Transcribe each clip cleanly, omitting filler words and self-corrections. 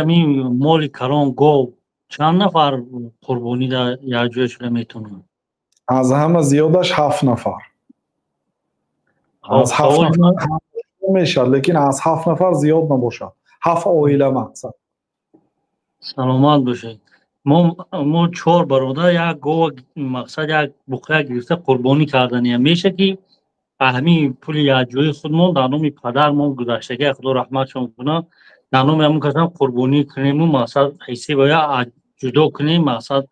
Ҳамин моли калон, гов, чанд нафар қурбонӣ дар якҷоя шуда метавонанд? Аз ҳама зиёдаш ҳафт нафар. Аз ҳафт нафар мешавад, лекин аз ҳафт нафар зиёд набошад, ҳафт оила мақсад. Саломат бошед. Мо чор бародар як гова, мақсад, як буқая гирифта қурбонӣ карданиям. Меша ки ҳамин пули якҷои худмон дар номи падармон гузаштагӣ, Худо раҳматшон кунад, дар номи ҳамон касам қурбонӣ кунему, мақсад, ҳиссаи боя ҷудо кунем, мақсад,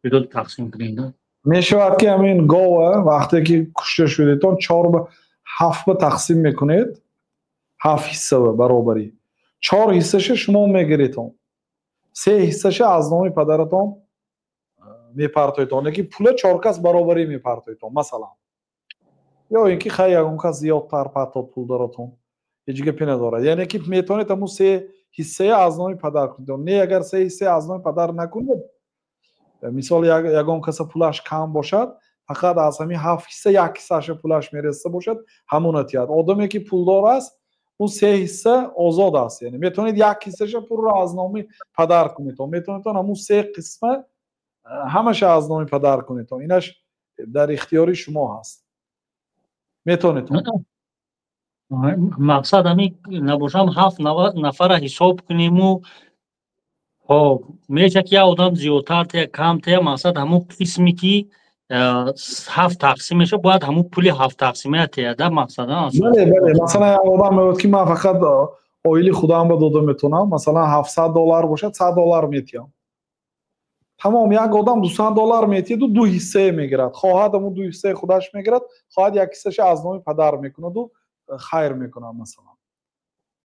ҷудо тақсим кунем? Мешавад ки ҳамин гова вақте ки кушта шудетон, чор ба ҳафт ба тақсим мекунед, ҳафт ҳисса баробарӣ. Чор ҳиссаша шумо мегиретон, се ҳиссаша аз номи падаратон мепартоедон, лекин пула чор кас баробарӣ мепартоедон, масалан. Ё ин ки хай, ягон кас зиёдтар партод, пул даротон, ҳеҷ гапе надорад. Яъне ки метавонед ҳамун се ҳиссая аз номи падар кунед. Не, агар се ҳиссая аз номи падар накунед, мисол, ягон каса пулаш кам бошад, фақат аз ҳамин ҳафт ҳисса як ҳиссаша пулаш мерасида бошад, ҳамона тиҳад. Одаме ки пулдор аст, ӯ се ҳисса озод аст, яъне метавонед як ҳиссаша пулро аз номи падар кунедон, метавонедон ҳамун се қисма ҳамаша аз номи падар кунедон. Инаш дар ихтиёри шумо ҳаст, метавонедон. Мақсад, ҳамин набошам, ҳафт нафара ҳисоб кунему, хоб, меша ки як одам зиёдтар тия, кам тия, мақсад, ҳамун қисме ки ҳафт тақсим мешавад, бояд ҳамун пули ҳафт тақсимия тия да, мақсад? Бале, масалан, як одам мегӯяд ки ман фақат оили худам ба дода метавонам, масалан, 700 доллар бошад, 100 доллар метиҳам, тамом. Як одам 200 доллар метиҳаду ду ҳиссае мегирад. Хоҳад, ҳамун ду ҳиссаи худаш мегирад, хоҳад, як ҳиссаша аз номи падар мекунаду хайр мекунад, масалан.